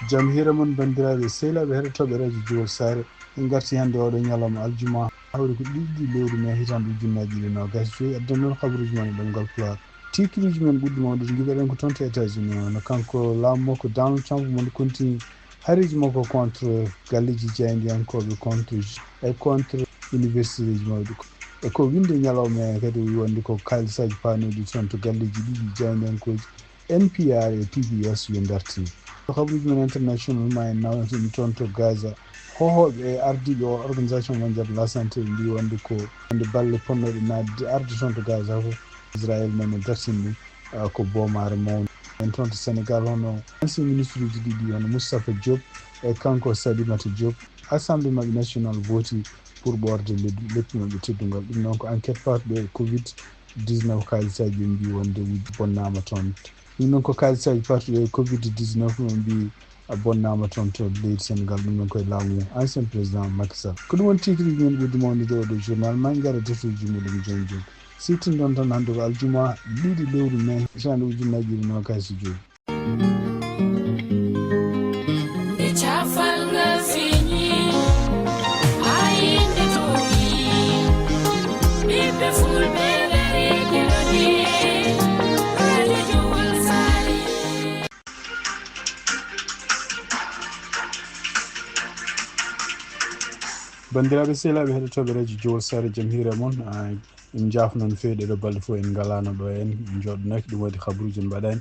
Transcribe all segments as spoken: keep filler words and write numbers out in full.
Jam hiira mon, banndiraaɓe sehilaaɓe heɗotooɓe radio Jowol Saare. En ngarti hannde oɗo ñalawma aljuma, hawri ko ɗiɗi lewru mee hitaande ujunnaji ɗiɗi nogas joyi. Addan noon habaruuji mon e ɗemngal Pulaar. Tiitruuji men ɓurɗi mawnude, ngiɗoɗen ko toon to États-Unis, wano kanko laamu makko Donald Trump mo kontini hareeji makko contre galleeji jaayndiyankooɓe, contre e contre universitéeji mawɗi. E ko winde ñalawma hee kadi, o wi wonde ko kaalisaaji paanooɗi toon to galleeji ɗiɗi jaayndiyankooji, N P R e P B S, yo ndartin. Ko habaruuji men international, ma en nawat en toon to Gaza. Hohooɓe e ardiiɓe o Organisation Mondiale de la Santé ɓe mbii wonde ko wonde balle ponnooɗe naatde arde toon to Gaza fof, Israël men e dartin ɗum, ah, ko boomaare mawnde. En toon to Sénégal, hono ancien ministre uji ɗiɗi, hono Moustapha Diop e kanko Salimata Diop, assemblée maɓɓe national vooti pour ɓoorde leppi maɓɓe teddungal. Ɗum noon ko enquête paatuɗo e covid dix-neuf kaalisaaji, ɓe mbii wonde wujji bonnaama toon. Ɗum noon ko kaalisaaji paatuɗo e covid dix-neuf, ɓe mbii a bonnaama toon to leydi Sénégal, ɗum noon koye laamu ancien président Macky Sall. Ko ɗum woni tiitruuji men ɓurɗi mawnude oɗo journal, ma en ngar e defteeji muɗum jooni jooni. Siftinde on tan hannde ko aljuma ɗiɗi lewru mee, hitaande ujunnaji ɗiɗi nogas e joyi. Nde cafal ngal feeñi, haa yimɓe toowi, ɓiɓɓe fulɓe ngari keɗoɗe radio Jowol Saare. Banndiraaɓe sehilaaɓe heɗotooɓe radio Jowol Saare, jam hiira mon. Ah, en njaafno no feewi ɗeɗo balɗe fof en ngalaano ɗo en, en njooɗonaaki, ɗum waɗi habaruuji en mbaɗaani.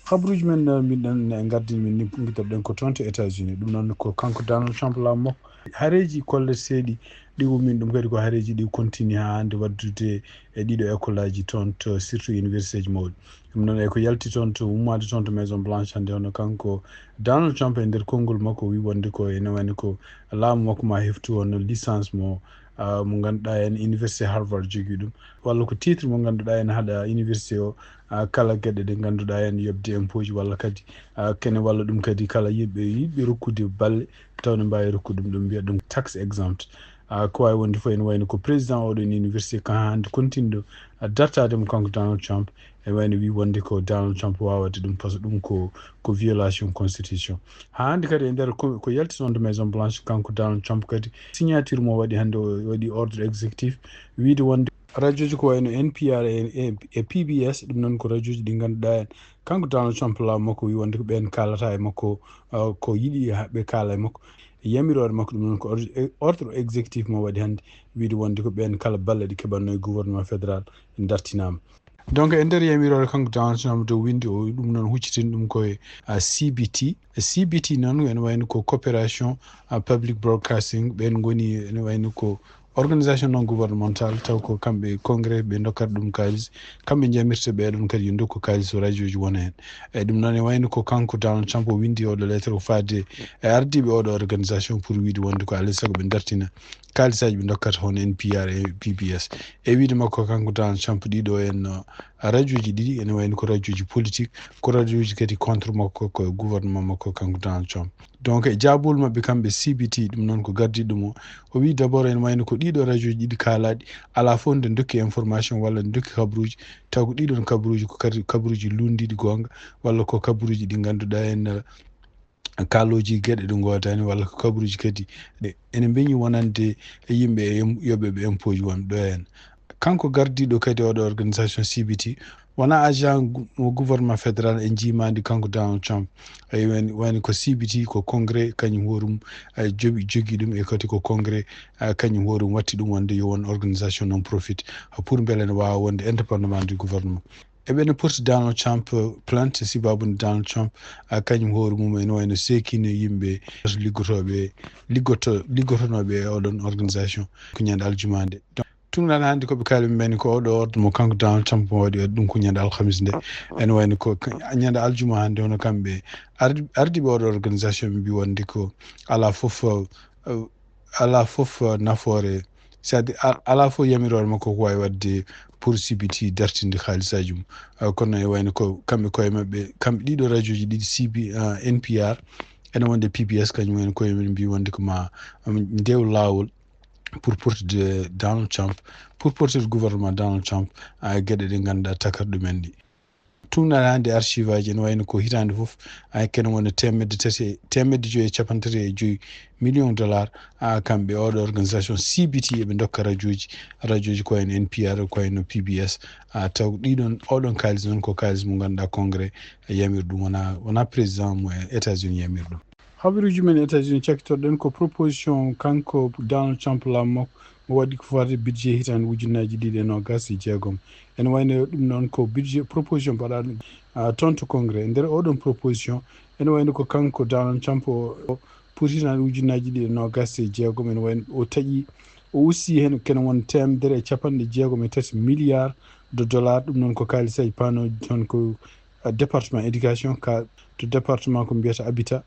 Habaruuji men, eh, min ɗen, eh, ngardini min ni, ngiɗoɗen ko toon to États-Unis. Ɗum noon ko kanko Donald Trump laamu makko. Hareeji kolle seeɗi ɗi ummin, ɗum kadi ko hareeji ɗi kontini haa hannde waɗdude e ɗiɗo école aji toon to, surtout universitéeji mawɗi. Ɗum noon e ko yalti toon to, ummaade toon to Maison Blanche hannde, hono kanko Donald Trump e nder konngol makko wi wonde ko ene wayno ko laamu makko ma heftu hono licence mo, ah, mo ngannduɗaa en Université Harvard jogii ɗum, walla ko titre mo ngannduɗaa en haɗa université o, ah, kala geɗe ɗe ngannduɗaa en yoɓde impôt ji walla kadi, ah, kene walla ɗum kadi kala yimɓe yiɗɓe rokkude balle taw ne mbaawi rokkude ɗum, ɗum mbiya ɗum tax exempt. Ah, ko waawi wonde fof ene wayno ko président oɗon université kan hannde kontinɗo, ah, dartaade mo kanko Donald Trump, e wayno wi wonde ko Donald Trump waawata ɗum, par ce que ɗum ko, ko violation constitution. Haa hannde kadi e nder ko, ko yalti toon to Maison Blanche, kanko Donald Trump kadi signature mo waɗi hannde, o waɗi ordre exécutif wiide wonde radioji ko wayno N P R e, e, e P B S, ɗum noon ko radioji ɗi ngannduɗaa en, kanko Donald Trump laamu makko wi wonde ko ɓeen kaalata e makko, ah, ko yiɗi ha ɓe kaala e makko. Yamiroore makko ɗum noon ko ordre, ordre exécutif mo waɗi hannde, wiide wonde ko ɓeen kala balle ɗe keɓatnoo e gouvernement fédéral dartinaama. Donc, e nder yamiroore kanko Donald Trump dow winndi o, ɗum noon huccitini ɗum ko e, ah, C B T. C B T noon ene wayno ko coopération, ah, public broadcasting, ɓeen ngoni ene wayno ko organisation non gouvernementale, taw ko kamɓe Congrès ɓe ndokkata ɗum kaalis, kamɓe njamirta ɓee ɗon kadi yo ndokku kaalis o radioji wona heen. E ɗum noon e wayno ko kanko Donald Trump o winndi oɗo lettre o faade e ardiiɓe oɗo organisation pour wiide wonde ko alaa e sago ɓe dartina kaalisaaji ɓe ndokkata hono N P R e P B S. E wiide makko kanko Donald Trump ɗiɗo en, uh, radioji ɗiɗi ene wayno ko radioji politique, ko radioji kadi contre makko, ko gouvernement makko kanko Donald Trump. Donc e jaabol maɓɓe kamɓe C B T, ɗum noon ko gardiiɗo mo, o wi d'abord ene wayno ko ɗiɗo radioji ɗiɗi kaalaaɗi, alaa fof nde ndokki information walla nde ndokki kabaruuji, taw ko ɗiɗon kabaruuji ko kadi kabaruuji lunndiiɗi goonga, walla ko kabaruuji ɗi ngannduɗaa en, uh, kaalooji geɗe ɗe ngoodaani, walla ko kabaruuji kadi ɗe ene mbeñi wonande e yimɓe e yim-, yoɓeɓe impôt ji wonɓe ɗo heen. Kanko gardiiɗo kadi oɗo organisation C B T, wona agent gu-, mo gouvernement fédéral e njiimaandi kanko Donald Trump. E wayni, wayni ko C B T ko Congrès kañum hoore mum, eh, joɓi, jogii ɗum, e kadi ko Congrès, eh, kañum hoore mum watti ɗum wonde yo won organisation non profit, eh, pour mbele ne waawa wonde indépendamment du gouvernement. Eɓe no porti Donald Trump plainte, sibabu nde Donald Trump, ah, kañum hoore mum ene wayno seekino yimɓe liggotooɓe, liggoto-, liggotonooɓe e oɗon organisation ko ñande aljuma nde. Donc, tun nan hannde ko ɓe kaali ɓe mbiyani ko oɗo ordre mo kanko Donald Trump mo waɗi, waɗi ɗum ko ñande alhamis nde. Ene wayno ko ka-, ñande aljuma hannde, hono kamɓe ardi-, ardiiɓe oɗo organisation ɓe mbi wonde ko alaa fof, eh, alaa fof, uh, nafoore, c'est-à-dire a-, alaa fof yamiroore makko ko waawi waɗde pour C B T dartinde haalisaaji mum. Uh, kono e wayno ko kamɓe koye maɓɓe, kamɓe ɗiɗo radioji ɗiɗi C B, uh, N P R, ene wonde P B S, kañum en koye mum mbi wonde ko ma, um, ndew laawol pour portude Donald Trump, pour portude gouvernement Donald Trump, uh, geɗe ɗe ngannduɗaa takata ɗumen ɗi. Tungnaade hannde archive aji ene wayno ko hitaande fof, ay kene wona teemedde tati, teemedde joyi e capanɗe tati e joyi million dollar. A kamɓe oɗo organisation C B T eɓe ndokka rajoji, rajoji ko en N P R, ko en P B S. A taw ɗiɗon, oɗon kaalis noon ko kaalis mo ngannduɗaa Congrès yamir ɗum, wona, wona président mo e États-Unis yamir ɗum. Habaruuji men États-Unis cakkitorɗen ko proposition kanko Donald Trump laamu makko mo waɗi ko fati budget hitaande ujunnaaji ɗiɗi e noogas e jeegom. Ene wayno ɗum noon ko budget proposition mbaɗaaɗo, ah, toon to Congrès. E nder oɗon proposition, ene wayno ko kanko Donald Trump o, o pour hitaande ujunnaaji ɗiɗi e noogas e jeegom, ene wayno o taƴi, o usti heen kene won teemedere e capanɗe jeegom e tati milliards de dollars. Ɗum noon ko kaalisaaji paanooji toon ko, ah, département éducation, ka to département ko mbiyata Habitat,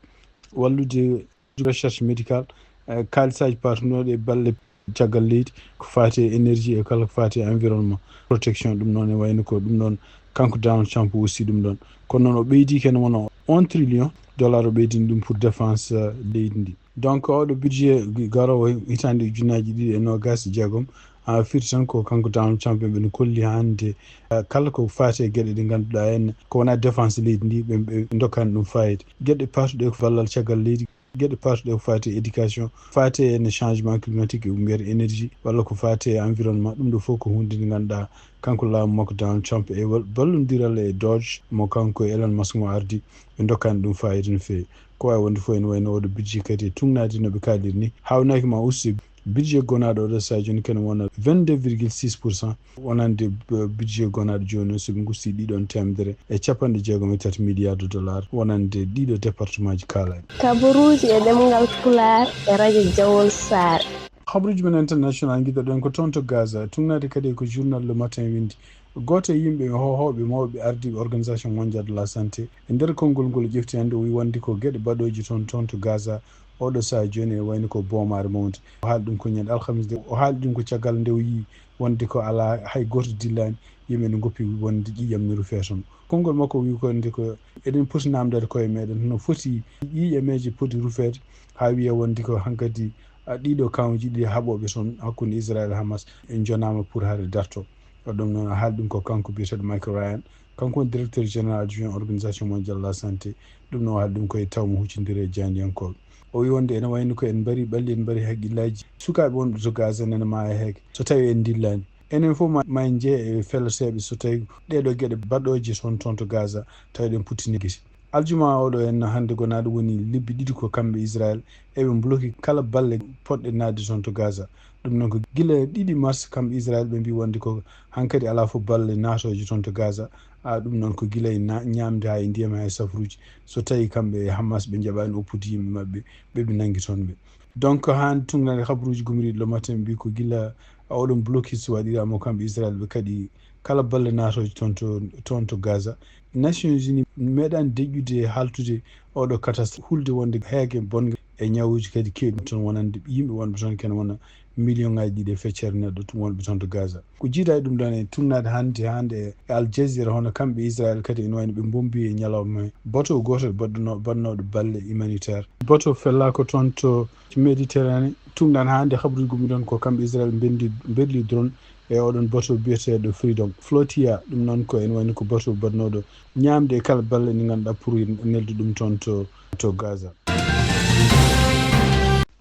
wallude recherche médicale, eh, kaalisaaji paatnooɗi e balle caggal leydi, ko faati e énergie e kala ko faati e environnement, protection. Ɗum noon e wayno ko ɗum noon kanko Donald Trump usti ɗum ɗoon. Kono noon o ɓeydi kene wona un trillion dollar o ɓeydini ɗum pour défense, eh, leydi ndi. Donc oɗo budget garoowo hitaande ujunnaaji ɗiɗi e noogas e jeegom, a firti tan ko kanko Donald Trump ɓe no kolli hannde, eh, kala ko faati e geɗe ɗe ngannduɗaa en ko wona défense leydi ndi, ɓe, ɓe ndokkani ɗum fayida. Geɗe paatuɗe ko ballal caggal leydi, geɗe paatuɗe ko faati e éducation, faati e changement climatique, e ko mbiyata énergie, walla ko faati e environnement. Ɗum ɗo fof ko huunde nde ngannduɗaa kanko laamu makko Donald Trump e wal-, ballondiral e Doge mo kanko e Elon Musk mo ardi, ɓe ndokkani ɗum fayida no feewi. Ko waawi wonde fof ene wayno oɗo budget kadi e tungnaade no ɓe kaaliri ni, haawnaaki ma uste budget gonaaɗo oɗo sahaa jooni kene wona vingt-deux virgule six pour cent. Wonande, eh, budget gonaaɗo jooni o, so ɓe ngusti ɗiɗon teemedere e capanɗe jeegom e tati milliards de dollars, wonande ɗiɗo département ji kaalaaɗi. Kabaruuji e ɗemngal Pulaar e radio Jawol Saare. Habaruuji men international ngiɗoɗen ko toon to Gaza, tungnaade kadi ko journal Le Matin windi. Gooto e yimɓe hohooɓe mawɓe ardiiɓe Organisation Mondiale de la Santé e nder konngol ngol ƴefti hannde o wi wonde ko geɗe baɗooji toon, toon to Gaza oɗo sahaa jooni e wayno ko boomaare mawnde. O haali ɗum ko ñande alhamis nde, o haali ɗum ko caggal nde o yii wonde ko alaa hay gooto dillaani, yimɓe ne ngoppi wonde ƴiiƴam ne rufee toon. Konngol makko wi ko nde ko eɗen poti naamndaade koye meɗen, hono foti ƴiiƴameeje poti rufeede haa wiya wonde ko hankadi, a, ɗiɗo kawuuji ɗiɗi haɓooɓe toon hakkunde Israel e Hamas en njonaama pour hare darto. Ɗum noon o haali ɗum ko kanko biyeteeɗo Michael Ryan, kanko woni directeur général adjoint Organisation Mondiale de la Santé. Ɗum noon o haali ɗum ko e taw mo huccondire e jaayndiyankooɓe. O wi wonde ene wayno ko en mbari ɓalli, en mbari hakkillaaji sukaaɓe wonɓe to Gaza nana maaya heege so tawi en ndillaani. Enen fof ma, ma en njee e feleteeɓe so tawi ɗeeɗo geɗe baɗooje toon, toon to Gaza tawi eɗen puttini gite. Aljuma oɗo en hannde gonaaɗo woni lebbi ɗiɗi ko kamɓe Israel eɓe bloki kala balle poɗɗe naatde toon to Gaza. Ɗum noon ko gila ɗiɗi mars kamɓe Israel ɓe mbi wonde ko hankadi alaa fof balle naatooje toon to Gaza. A, ɗum noon ko gila e na-, ñaamde haa e ndiyam haa e safruuji. So tawi kamɓe e Hamas ɓe njaɓaani oppude yimɓe maɓɓe, ɓe ɓe nanngi toon ɓe. Donc haa tungnaade habaruuji gumriiɗi Le Matin mbi ko gila oɗon blocus waɗiraama kamɓe Israel ɓe kadi kala balle naatooje toon to, toon to Gaza. Nations Unies meeɗaani deƴƴude haaltude oɗo catastrophe, hulde wonde heege bonga e ñawuuji kadi keewɗi toon wonande yimɓe wonɓe toon kene wona million ŋaaji ɗiɗi e feccere neɗɗo tun wonɓe toon to Gaza. Ko jiidaa e ɗum ɗoon e tungnaade hannde, hannde e Al Jazeera hono kamɓe Israel kadi ene wayno ɓe mbombi e ñalawma he bateau gooto baɗɗuno-, baɗnooɗo balle humanitaire. Bateau fellaa ko toon to Méditerranée, tungnaade hannde habaruuji gummi ɗoon ko kamɓe Israel mbendi-, mberli drone e oɗon bateau biyeteeɗo Freedom Flotilla. Ɗum noon ko ene wayno ko bateau baɗnooɗo ñaamde e kala balle ɗe ngannduɗaa pour neldu ɗum toon to, to Gaza.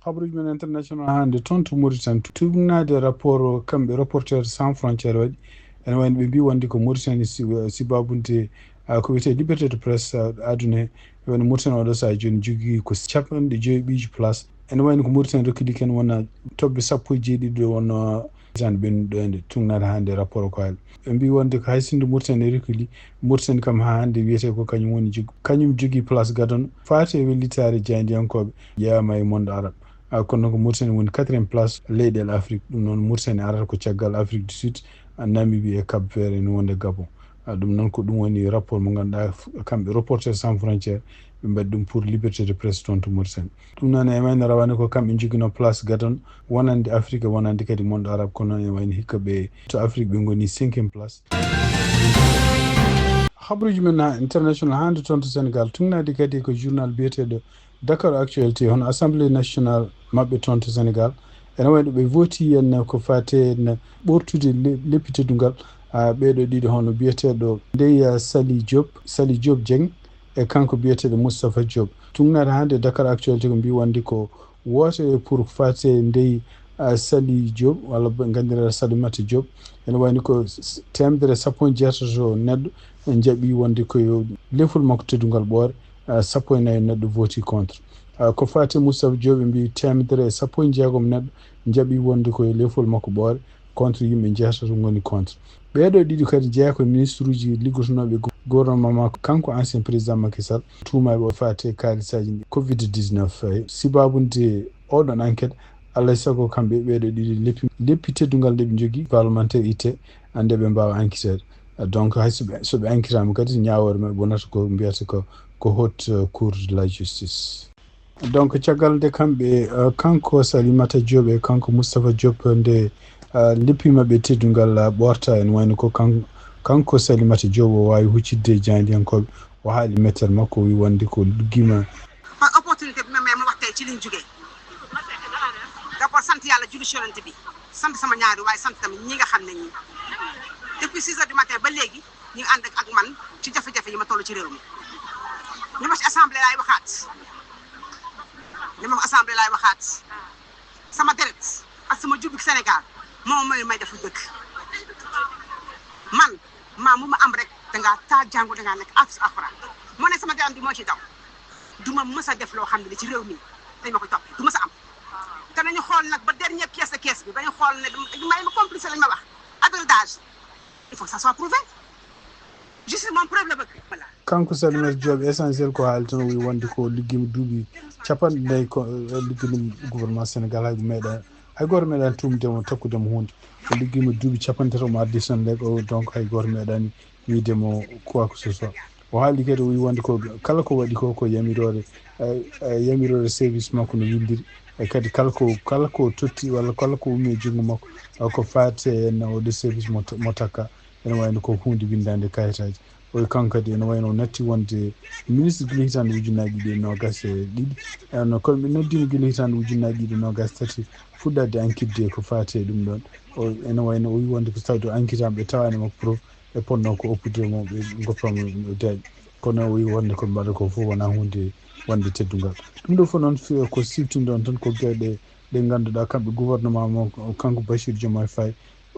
Habaruuji men international hannde toon to Mauritanie, tugnaade rapport kamɓe Reporters Sans Frontières waɗi, ene wayno ɓe mbi wonde ko Mauritanie si-, sibabunde, ah, ko wiyetee liberté de presse, ah, aduna he. Woni Mauritanie oɗo sahaa jooni jogii ko capanɗe joyi ɓiiji place. Ene wayno ko Mauritanie rekkili ken wona toɓɓe sappo e jeeɗiɗi ɗo wonno tan ɓennuɗo e nde tungnaade hannde rapport ko haali. Ɓe mbi wonde ko hay sinno Mauritanie rekkili, Mauritanie kam haa hannde wiyetee ko kañum woni jog-, kañum jogii place gadano faati e wellitaare jaayndiyankooɓe ƴeewaama e monde arabe. Ah, kono noon ko Mauritanie woni quatrième place leyɗeele Afrique. Ɗum noon Mauritanie arata ko caggal Afrique du Sud, ah, Namibie e Cap Vert ene wonde Gabon. Ah, ɗum noon ko ɗum woni rapport mo ngannduɗaa f-, kamɓe Reporters Sans Frontières ɓe mbaɗi ɗum pour liberté de presse toon to Mauritanie. Ɗum noon e wayno rawane ko kamɓe njoginoo place gadano wonande Afrique, wonande kadi monde arabe, kono noon e wayno hikka ɓe to Afrique ɓe ngoni cinquième place. Habaruuji men ha international hannde toon to Sénégal, tungnaade kadi ko journal biyeteeɗo Dakar Actualité, hono Assemblée nationale maɓɓe toon to Sénégal. Ene wayno ɓe vooti heen ko faati heen ɓoortude le-, leppi teddungal Ɓeeɗo ɗiɗo hono biyeteeɗo ndey Sali Diop, Sali Diop Dieng, e kanko biyeteeɗo Moustapha Diop. Tugnaade hannde Dakar Actualité ko mbi wonde ko woote pour faate ndey Sali Diop, walla ɓe nganndirata Salimata Diop. Ene wayni ko teemedere sappo e jeetato neɗɗo njaɓi wonde ko yo lefol makko teddungal ɓoore, sappo e nayi neɗɗo voti contre. Ko faate Moustapha Diop ɓe mbi teemedere e sappo e jeegom neɗɗo njaɓi wonde ko yo lefol makko ɓoore, contre yimɓe jeetato ngoni contre. Ɓeeɗo ɗiɗo kadi jeyaa ko ministre uji liggotonooɓe gouvernement makko, kanko ancien président Macky Sall, tuumaaɓe o faate kaalisaaji ɗi covid dix-neuf. Sibaabu nde oɗon enquête, alay sago kamɓe ɓeeɗo ɗiɗo leppi, leppi teddungal nde ɓe njogii parlementaire itte, nde ɓe mbaawa enquêteede. Donc hay so ɓe, so ɓe enquêtaama kadi ñaawoore maɓɓe wonata ko mbiyata ko, ko haute cour de la justice. Donc caggal nde kamɓe, kanko Salimata Diop e kanko Moustapha Diop nde leppi maɓɓe teddungal ɓoorta, ene wayno ko kan-, kanko Salimata Diop o waawi huccitde jaayndiyankooɓe, o haali mettere makko, o wi wonde ko luggiima. Par opportunité bi ma may ma wax tey ci liñ jógee, d'abord sant Yàlla, julli ci Yonent bi, sant sama ñaari, waaye sant tamit ñi nga xam ne ñi depuis six heures du matin ba léegi ñu ànd ak man ci jafe-jafe yi ma toll ci réew mi. Ñu ma ci assemblée laay waxaat, ñu ma assemblée laay waxaat. Sama deret ak sama jublu Sénégal moo may may def lu dëgg. Man, maa mu ma am rek, dangaa taa jàngu, dangaa nekk ak sa alxuraan. Moo ne sama deret bi moo ci daw. Du ma mës a def loo xam ne li ci réew mi dañ ma ko toppee, du mës a am. Te nañu xool nag ba dernière pièce de caisse bi, ba ñu xool ne dañu may ma complice lañ ma wax, abus d'âge. Il faut que ça soit prouvé. Je suis mon problème. Voilà. Kanko Salimata Diop, essentiel ko haali tan, o wi wonde ko liggiima duuɓi capanɗe nayi ko, eh, ligginii gouvernement Sénégal, hay meeɗa, hay gooto meeɗaani tuumde mo, takkude mo huunde. O liggiima duuɓi capanɗe tati, omo ardii tan, donc hay gooto meeɗaani wiyde mo quoi que ce soit. O haali kadi, o wi wonde ko kala ko waɗi ko, ko yamiroore, eh, eh, yamiroore service makko no winndiri. E kadi kala ko, kala ko totti walla kala ko ummi e junngo makko, eh, ko faati e no oɗo service mo, mo takka, ene wayno ko huunde winndaande kayitaaji. O wi kanko kadi ene wayno o natti wonde ministre gila hitaande ujunnaaji ɗiɗi e noogas e ɗiɗi. Eh, no, kono ɓe noddiima gila hitaande ujunnaaji ɗiɗi e noogas e tati, fuɗɗaade ankitde ko faati e ɗum ɗoon. O, ene wayno o wi wonde ko tawde o ankitaama, ɓe tawaani makko preuve, ɓe potnoo ko oppude mo, ɓe ngoppaa mo deeƴa. Kono o wi wonde ko mbaɗa ko fof wonaa huunde wonde teddungal. Ɗum ɗo fof noon fi-, ko siftinde on tan ko geɗe ɗe ngannduɗaa kamɓe gouvernement mo, kanko Bassirou Diomaye Faye,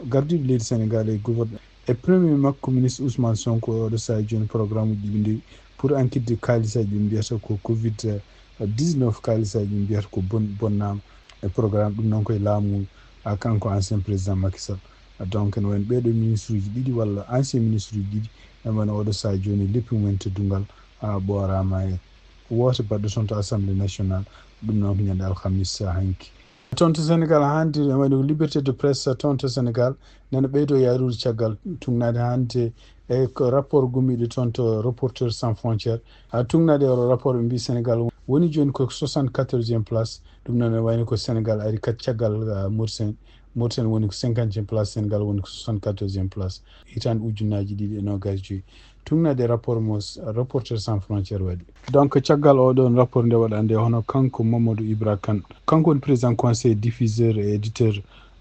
gardiiɗo leydi Sénégal e gouverne-, e premier makko ministre Ousmane Sonko e oɗo sahaa jooni programme uji ɗi ɓe ndewi pour ankitde kaalisaaji ɓe mbiyata ko covid dix-neuf, kaalisaaji ɓe mbiyata ko bon-, bonnaama e programme ɗum noon koye laamu, a, kanko ancien président Macky Sall. Donc ene wayno ɓeeɗo ministre uji ɗiɗi walla ancien ministre uji ɗiɗi, ene wayno oɗo sahaa jooni leppi mumen teddungal, a, ɓooraama e woote baɗɗo toon to Assemblée nationale. Ɗum noon ko ñande alhamis hanki. Toon to Sénégal hannde, ene wayno ko liberté de presse toon to Sénégal nana ɓeydo yaarude caggal tugnaade hannde e ko rapport gummiiɗo toon to Reporters sans frontières. A, tugnaade e o rapport ɓe mbi Sénégal woni jooni ko soixante-quatorzième place. Ɗum noon ene wayno ko Sénégal ari kat caggal, a, Mauritanie. Mauritanie woni ko cinquantième place, Sénégal woni ko soixante-quatorzième place. Hitaande ujunnaaji ɗiɗi e noogas e joy. Tugnaade rapport mo s-, Reporters sans frontières waɗi. Donc caggal oɗon rapport nde waɗande hono kanko Mamadou Ibra Kane. Kanko woni président conseil diffuseur et éditeur,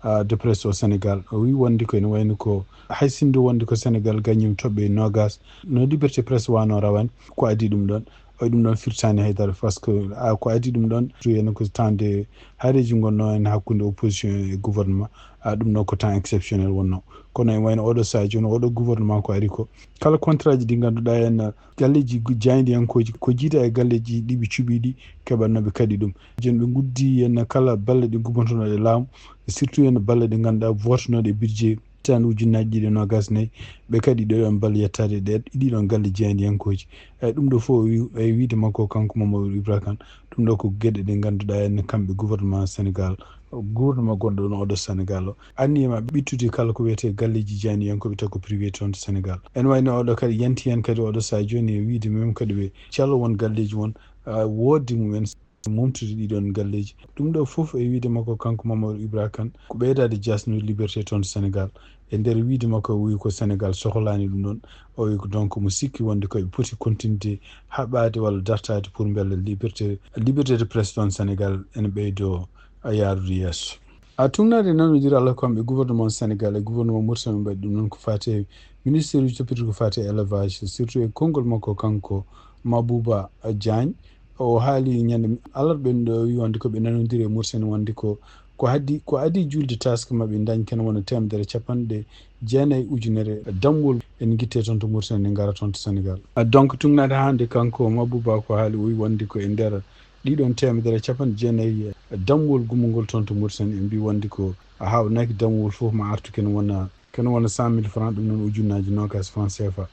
a, de presse au Sénégal. O wi wonde ko ene wayno ko hay sinno wonde ko Sénégal gañiima toɓɓe noogas. No liberté presse wano rawani, ko adii ɗum ɗoon. O wi ɗum ɗoon firtaani hay dara, par ce que, a, ko adii ɗum ɗoon, to ene ko temps de haareeji ngonnoo heen hakkunde opposition e gouvernement, a, ɗum ɗoon ko temps exceptionnel wonnoo. Kono ene wayno oɗo sahaa jooni, oɗo gouvernement ko ari ko, kala contrat ji ɗi ngannduɗaa heen, galleeji gu-, jaayndiyankooji ko jiida e galleeji ɗi ɓe cuɓii ɗi, keɓatnooɓe kadi ɗum. Jooni ɓe nguddii heen kala balle ɗe gubbantonooɗe laamu, surtout heen balle ɗe ngannduɗaa vootanooɗe e budget. Tan ujunnaaji ɗiɗi e noogas e nayi, ɓe kadi ɗo ɗoon bal yettaade ɗe, ɗiɗi ɗoon galle jaayndiyankooji. Eyi, ɗum ɗo fof o wi-, e wiyde makko kanko Mamadou Ibra Kane, ɗum ɗo ko geɗe ɗe ngannduɗaa en kamɓe gouvernement Sénégal, gouvernement gonɗo ɗoon oɗo Sénégal o, anniya ma ɓittude kala ko wiyetee galleeji jaayndiyankooɓe taw ko privé toon to Sénégal. Ene wayno oɗo kadi yanti heen kadi oɗo sahaa jooni e wiyde mem kadi ɓe calo won galleeji won, a, woodde mumen. Mumtude ɗiɗon galleeji. Ɗum ɗo fof e wiyde makko kanko Mamadou Ibra Kane, ko ɓeydaade jaasnude liberté toon to Sénégal. E nder wiyde makko o wi ko Sénégal sohlaani ɗum ɗon. O wi ko donc mo sikki wonde ko ɓe poti continude haɓaade walla dartaade pour mbela liberté, liberté de presse toon Sénégal ene ɓeydo a yaarude yeeso. A tugnaade nanondiral kamɓe gouvernement Sénégal e gouvernement Mauritanie mbaɗi ɗum noon ko faati e ministère uji toppitooɗi ko faati e élevage, surtout e konngol makko kanko Mabouba Diagne. O haali ñande alarba ɓen ɗo, wi wonde ko ɓe nanondiri e Mauritanie wonde ko, ko addi, ko adii juulde taska maɓɓe dañ ken wona teemedere capanɗe jeenayi ujunere dammuwol en ngitte toon to Mauritanie, ne ngara toon to Sénégal. Donc tugnaade hannde kanko Mabouba ko haali, o wi wonde ko e nder ɗiɗon teemedere capanɗe jeenayi dammuwol gumol ngol toon to Mauritanie, en mbi wonde ko a haawnaki dammuwol fof ma artu ken wona, ken wona cent mille francs, ɗum noon ujunnaaji noogaas francs C F A.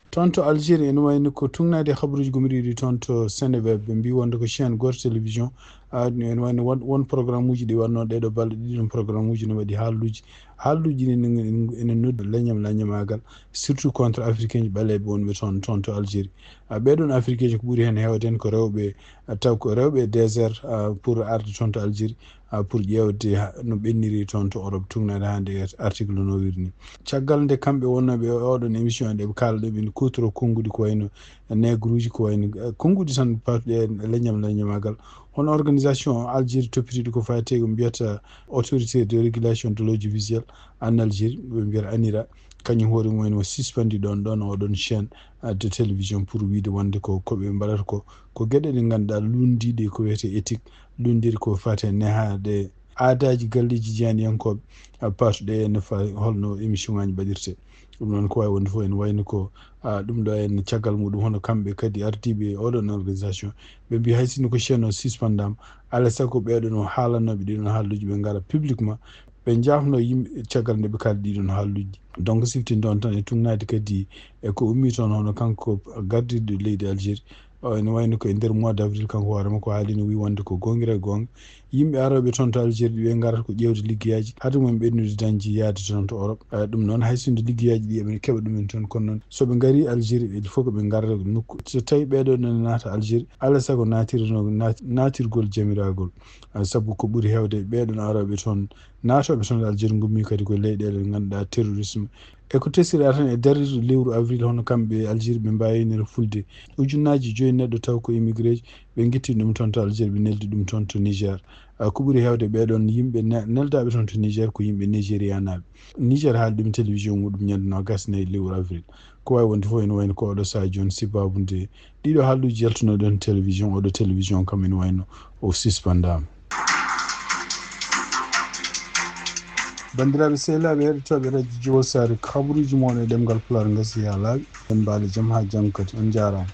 Toon to Algérie ene wayno ko tugnaade habaruuji gomɗiiɗi toon to Seneweb, ɓe mbi wonde ko chaîne gooto télévision, a, ene wayno won, won programme uji ɗi wannoo ɗeeɗo balɗe ɗiɗon, programme uji ne waɗi haalluuji. Haalluuji ɗi ene, ene noddi leñam, leñamaagal, surtout contre africain ji ɓaleeɓe wonɓe toon, toon to Algérie. A, ɓeeɗon africain ji ko ɓuri heen heewde heen ko rewɓe, a, taw ko rewɓe désert, a, pour arde toon to Algérie, a, pour ƴeewde ha, no ɓenniri toon to Europe, tugnaade hannde e article no wiri ni. Caggal nde kamɓe wonnooɓe e oɗon émission ɗe ɓe kaala ɗo, ɓe kuutoro konnguɗi ko wayno négruuji, ko wayno, a, konnguɗi tan patuɗe e leñam, leñamaagal. Hono organisation Algérie toppitiiɗo ko faati e ko mbiyata Autorité de régulation de l'audiovisuel en Algérie, ɓe mbiyata ANIRA, kañum hoore mum en o suspendi ɗoon, ɗoon oɗon chaîne, a, de télévision pour wiide wonde ko, ko ɓe mbaɗata ko, ko geɗe ɗe ngannduɗaa lunndiiɗe ko wiyetee éthique, lunndiiɗe ko faati e nehaade aadaaji galleeji jeyaniyankooɓe, a, patuɗe e no fa-, holno émission ŋaaji mbaɗirtee. Ɗum noon ko waawi wonde fof ene wayno ko, a, ɗum ɗo en caggal muɗum hono kamɓe kadi ardiiɓe e oɗon organisation, ɓe mbi hay sinno ko chaîne o suspendaama, alaa e sago ɓeeɗon o haalannooɓe ɗiɗon haalluuji ɓe ngara publiquement, ɓe njaafnoo yimɓe caggal nde ɓe kaali ɗiɗon haalluuji. Donc siftinde on tan e tugnaade kadi e ko ummii toon hono kanko gardiiɗo leydi Algérie, o ene wayno ko e nder mois d' avril kanko hoore makko haalino, wi wonde ko goonga e goonga. Yimɓe arooɓe toon to Algérie ɓe ngarata ko ƴeewde liggeyaaji, hade mum ɓennude dañde yaade toon to Europe. Eh, ɗum noon hay sinno liggeyaaji ɗi eɓe keɓa ɗumen toon, kono noon so ɓe ngarii Algérie, il faut que ɓe ngarta nokku. So tawii ɓeeɗo ne naata Algérie, alaa e sago naatirno-, naat-, naatirgol jamiragol. Eh, sabu ko ɓuri heewde ɓeeɗon arooɓe toon, naatooɓe toon Algérie ngummii kadi ko leyɗeele ɗe ngannduɗaa terrorisme. E ko teskitiraa tan e darirde lewru avril, hono kamɓe e Algérie ɓe mbaawinira fulde ujunnaaji joyi neɗɗo taw ko immigré ji, ɓe ngitti ɗum toon to Algérie, ɓe neldi ɗum toon to Niger. Ah, ko ɓuri heewde ɓeeɗon yimɓe ne-, neldaaɓe toon to Niger ko yimɓe nigérianaaɓe. Niger haali ɗum e télévision muɗum ñande noogaas e nayi lewru avril. Ko waawi wonde fof ene wayno ko oɗo sahaa jooni sababu nde ɗiɗo haalluuji yaltunoo ɗoon télévision, oɗo télévision kam ene wayno o suspendaama. Banndiraaɓe sehilaaɓe heɗotooɓe radio Jiwol Saare, ko habaruuji mon e ɗemngal Pulaar ngasi haa laaɓi. En mbaali jam haa janngo kadi. On njaaraama.